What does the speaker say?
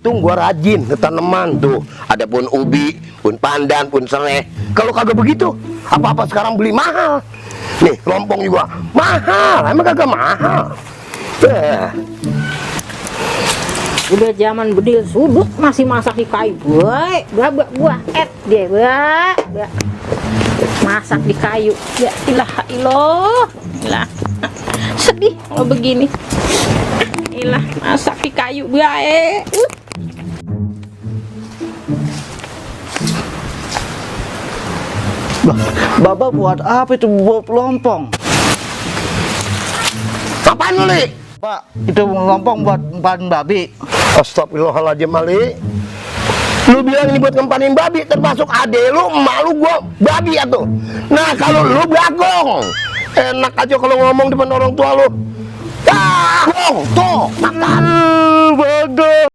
Tuh gua rajin ke tanaman tuh, ada pohon ubi, pohon pandan, pohon serai. Kalau kagak begitu, apa-apa sekarang beli mahal. Nih, lompong juga mahal, emang kagak mahal. Udah zaman bedil sudut masih masak di kayu, boy. Buah dia, masak di kayu. Ya ilaha ilah. Sedih kalau begini. Ilah, masak di kayu, bae. Bapak buat apa itu buat lompong? Apaan lu, Li? Pak, itu lompong buat empanin babi. Astagfirullahaladzim, Ali. Lu bilang ini buat ngempanin babi, termasuk ade lu, emak lu, gua babi ya tuh. Nah, kalau lu bagong, enak aja kalau ngomong depan orang tua lu. Tuh, makan. Bagong.